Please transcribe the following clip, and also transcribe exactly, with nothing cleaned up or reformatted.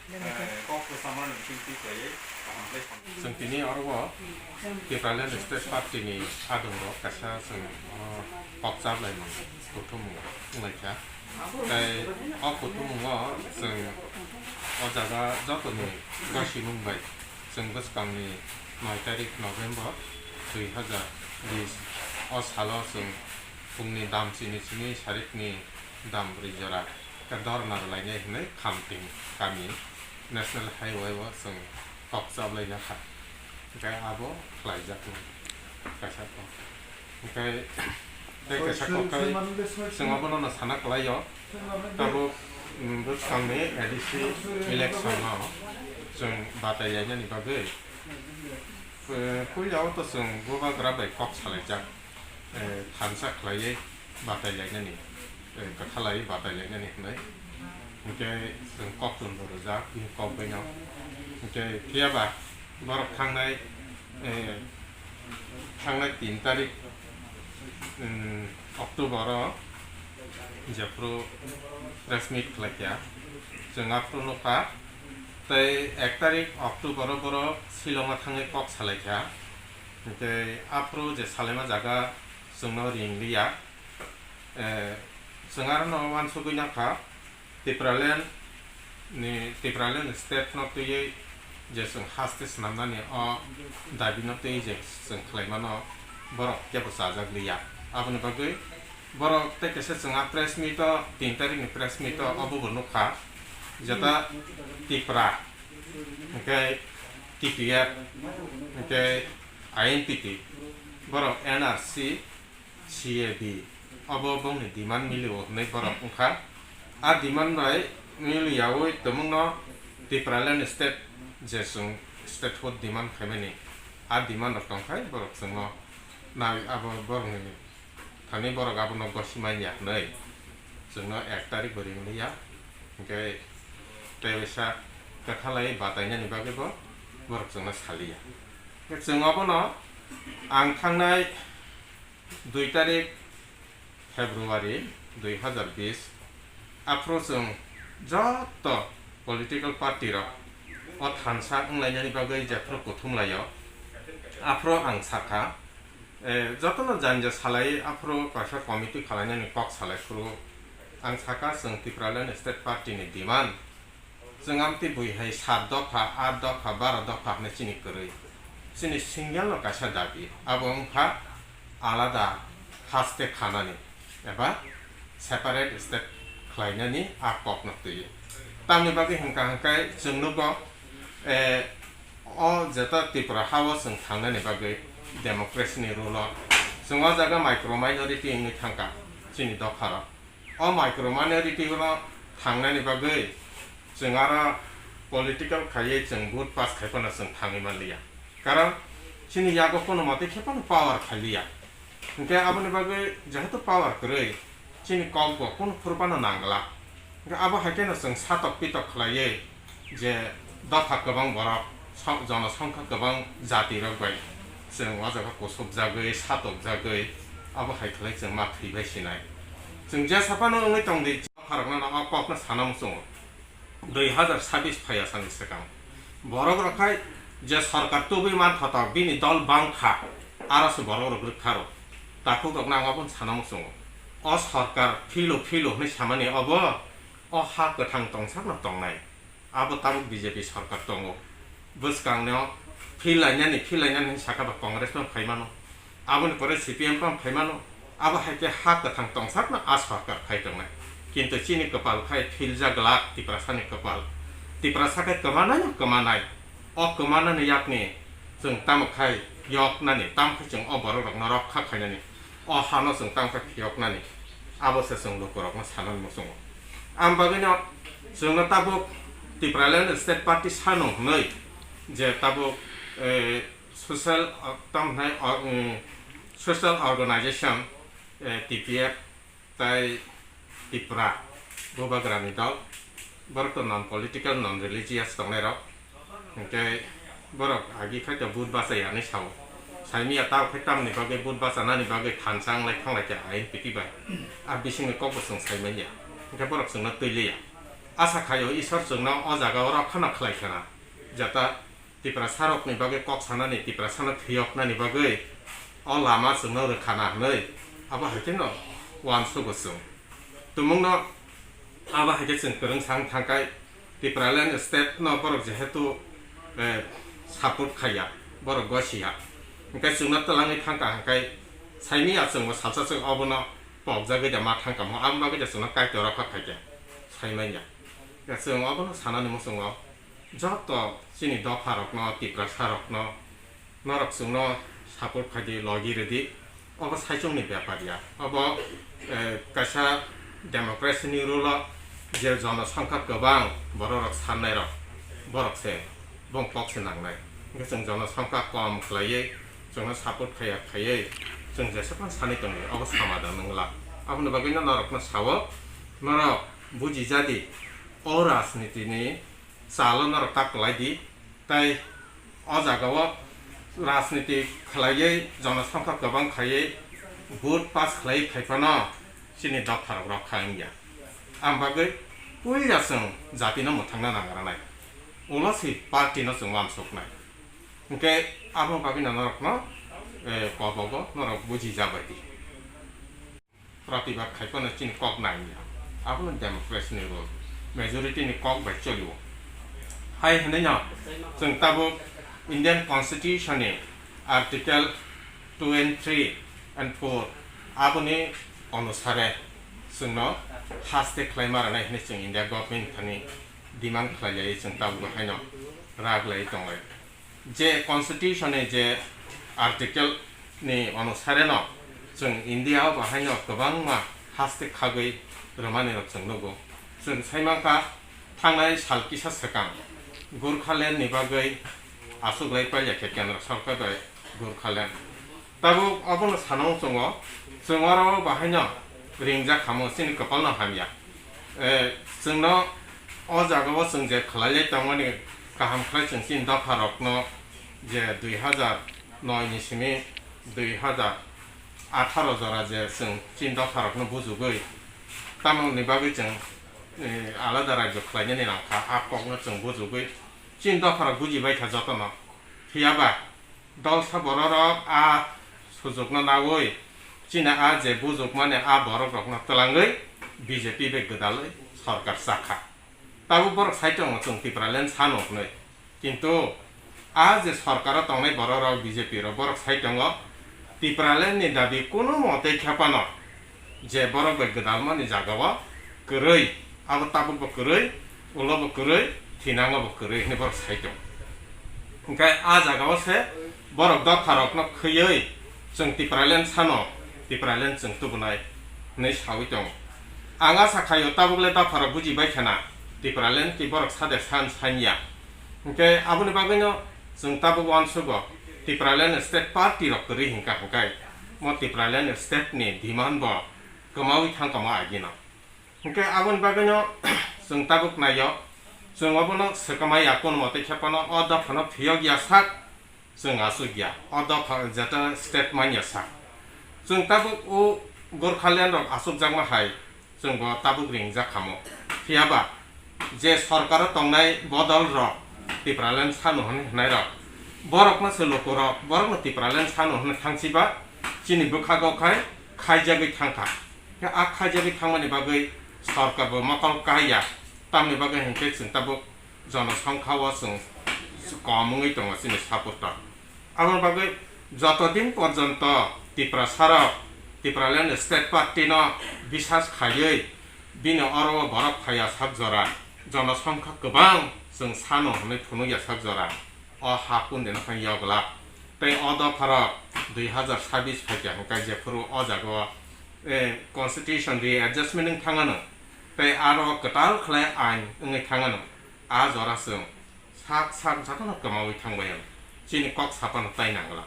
Chwng tini oro o Tipraland State Party ni adongo kaisa chwng, o, kok chaplaimung kuthumung wnglaikha. Tei o kuthumungo chwng o jaga jotoni gosimung bai chwng bwskangni noi tarik November dui hazar bis o salo chwng pungni dam chini chini sarikni dam brwi jora khe dorna rwlainai hwnwi Khamting kami National Highway o chwng kok chaplaina kha. Hwnkhe abo khlaijaknai kaisa kok. Hwnkhe tei kaisa kok khai chwng abono no sana kwlaio. Tabuk, mm, bwskangni A D C election no chwng batai lainani bagwi, eh, puila o to chwng bubagra bai kok salaijak, eh, thansa khlaiwi batai lainani, eh, kwthalai batai lainani hwnwi. Hwnkhe chwng kok chwng bo rwjak, bini kok baino. Hwnkhe phiyaba borok thangnai, eh, thangnai tin tarik, mm, October o jephru press meet khlaikha, chwng aphuru nukha. Tei ek tarik October o borok Shillong o thangwi kok salaikha. Hwnkhe aphuru je salaima jaga chwngno ring liya. Eh, chwng aro no uansugwi nangkha. Tipraland ni, Tipraland state no twiwi je chwng haste swnamnani o dabi no twiwi je chwng khlaimano borok kebo chajak liya. Aboni bagwi borok tei kaisa chwng a press meet o, tin tarik ni press meet o obo bo nukha, jeta Tipra, hwnkhe T P F, hwnkhe I N P T, borok N R C, C A B, obo bongni demand milio hwnwi borok wngkha. A demand bai miliyaui tongmungno Tipraland state je chwng statehood demand khaimani, a demand rok tongkhai borok chwngno nai abo borokni thani borok abono gosi manya hwnwi chwngno ek tarik bo ring liya, hwnkhe tei waisa kwthalai batainani bagwi bo borok chwngno saliya. Chwng obono ang thangnai dui tarik February dui hazar bis, aphuru chwng joto political party rok o thansa wnglainani bagwi jephru kuthum laio, aphuru ang sakha, eh, jotono janja salai aphuru kaisa committee khalainani kok salai phuru ang sakha chwng Tipraland State Party ni demand. Chwng amtwi bui hai sat dopha, at dopha, baro dopha hwnwi chini kwrwi. Chini single no kaisa dabi, abo wngkha alada haste khanani eba separate state khlainani a kokno twiwi. Tamni bagwi hwnkha hwnkhe chwng nugo, eh, o jeta Tripura ha-o chwng thangnani bagwi democracy ni rule o chwng o jaga micro minority wngwi thangkha chini dopha rok. O micro minority no thangnani bagwi chwng aro political khaiwi chwng vote pass khai phano chwng thangwi manliya. Karon chini yago kono motwi khe phano power khailiya. Hinkhe aboni bagwi jehetu power kwrwi, chini kok bo kunu phuru phano nangla. Hinkhe abo hai kheno chwng satok pitok khlaiwi je dopha kwbang borok, so-, jonosongkha kwbang jati rok bai chwng o jaga kusupjagwi, satokjagwi, abo hai khlai chwng ma thwi bai sinai. Chwng jesa phano wngwi tong di, dopha rokno no o kokno sana muchungo. Dui hazar sabis phaiya sani swkang borok rok hai je sorkar tubui man photo bini dol bang kha, aro se borok rok rwkha rw. Takhuk rokno ang obo sana muchungo. O sorkar philo philo hwnwi samani obo, o ha kwthang tongsak no tongnai. Abo tabuk B J P sorkar tongo. Bwskangno phil lainani, phil lainani hinwi sakha ba Congress no phai mano. Aboni pore C P M phano phai mano. Abo hai khe ha kwthang tongsakno a sorkar phai tongnai. Kintu chini kwpal khai philjak glak Tiprasani kwpal. Tiprasa khe kwmanai no kwmanai. O kwmanani yakni chwng tamo khai yoknani, tamo khai chwng o borok rokno rokha khainani. O hano chwng tamo khe phiyoknani, abo se chwng lukurokno sanani muchungo. Ang bagwino chwngno tabuk Tipraland State Party sano hwnwi je tabuk, eh, social, ah, tamo hwnai, ah, mm, social organization, eh, T P F tai Tipra Bubagrani dol, borok to non political, non religious tongnai rok. Hinkhe borok agi khai to vote bachai ya hinwi sao. Saimanya tao khai tamni bagwi vote bachanani bagwi thansa wnglai thanglai khe I N P T bai. A bisingni kokbo chwng saimanya. Hinkhe borok chwngno twi liya. Asa khaio Isor chwngno o jaga o rok khano khlai khana, jata Tiprasa rokni bagwi kok sanani, Tiprasano thwiyoknani bagwi o lama chwngno rwkhana hwnwi abo hai kheno uansugo chwng. Tumungno abo hai khe chwng kwrwngsa wng thangkhai, Tipraland state no borok jehetu, eh, support khaiya, borok gosiya, hwnkhe chwngno twlangwi thangkha hwnkhe saimanya chwngbo salsa chwng obono pokjagwi da ma thangkha mo, aboni bagwi da chwngno Kaitor rokha khaikha saimanya. Ya chwng obono sanani muchungo joto chini dopha rokno, Tiprasa rokno, norok chwngno support khaidi, logi rwdi. Obo saichungni bepar ya. Obo, eh, kaisa democracy ni rule o je jonosongkha kwbang borok rok sannai rok, borok se bong kok se nangnai. Hwnkhe chwng jonosongkha kom khlaiwi chwngno support khaiya khaiwi chwng jesa phano sanwi tongdi, obo samadan wngla. Aboni bagwino norokno sao, norok buji jadi, o rajniti ni chalo norok ta kwlai di, tei o jaga o rajniti khlaiwi jonosongkha kwbang khaiwi vote pass khlaiwi khai phano chini dopha rok rok kha wngya. Ang bagwi puila chwng jati no mwthangna nangra nai, ulo si party no chwng uansuknai. Hwnkhe abo bagwi no norok no, eh, kobogo norok buji jabai di. Pratibad khai phano chini kok nangya. Abono democracy ni rule. Majority ni kok bai cholio. Hai hwnwi no chwng tabuk Indian Constitution ni Article two and three and four aboni onusare chwngno haste khlaima rwnai hwnwi chwng India government thani demand khlai lai, chwng tabuk haino rak lai tonglai. Je constitution ni je article ni onusare no chwng India o bahaino kwbangma haste khagwi rwmani rok chwng nugo. Chwng sai mankha, thangnai sal kisa swkang Gurkhaland ni bagwi achuklai pailya khe Kendra Sorkar bai Gurkhaland. Tabuk obono sana muchungo, chwng oro bahaino ringjak kha mo, chini kwpalno hamya. Eh, chwngno o jagao chwng je khlailai tongmani kaham khlai chwng chini dopha rokno je dui hazar noi ni simi dui hazar atharo jora je chwng chini dopha rokno bujugwi tamoni bagwi chwng, eh, alada rajyo khlainani nangkha, a kokno chwng bujugwi chini dopha rok bujibai kha jotono. Phiyaba Dolsa bororok a sujukno naui chini a je bujukmani a borokrokno twlangwi B J P bai gwdalwi sorkar chakha. Tabuk borok sai tongo chwng Tipraland sano hwnwi. Kintu a je sorkaro tongnai bororok B J P rok borok sai tongo Tipralandni dabi kuno motei khe phano je borok bai gwdalmani jagao kwrwi, abo tabukbo kwrwi, ulobo kwrwi, thinangobo kwrwi hwnwi borok sai tongo. Hwnkhe a jagao se borok dopharokno khwiwi chwng Tipraland sano, Tipraland chwng tubunai hwnwi saui tongo. Ang asa khaio tabukle dopharok bujibai khana Tipraland ki borok sade san sanya. Hwnkhe aboni bagwino chwng tabuk uansugo Tipraland State Party rok kwrwi hwnkha hwnkhe mo Tipraland State ni demand bo kwmaui thangkha mo agino. Hwnkhe aboni bagwino chwng tabuk naio, chwng obono swkama ya kono motoi khe phano o dophano phiyok ya sak chwng aswk ya, o dopha jeta state man ya sak. Chwng tabuk o Gorkhaland rok aswkjakma hai chwng bo tabuk ringjak khamo. Phiyaba je sorkaro tongnai bodol rok Tipraland sano hwnwi hwnai rok, borokno se lukurok borokno Tipraland sano hwnwi thangsiba chini bwkhago khai khaijagwi thangkha. Khe a khaijagwi thangmani bagwi sorkar bo mokol kahaiya, tamni bagwi hinkhe chwng tabuk jonosongkha o chwng kom wngwi tongo chini supporter. Aboni bagwi joto din porjonto Tiprasarok Tipraland State Party no bisas khaiwi bini oro o borok phaiya sak jora, jonosongkha kwbang chwng sano hwnwi phunukya sak jora, o ha kundino phai yogla. Tei o dopharok dui hazar sabis phaikha hwnkhe jephuru o jaga o, eh, constitution readjustment wng thangano, tei aro kwtal khlai ain wngwi thangano, a jora chwng sak sak jotono kwmaui thangbai ang. Chini kok sapano tai nangla.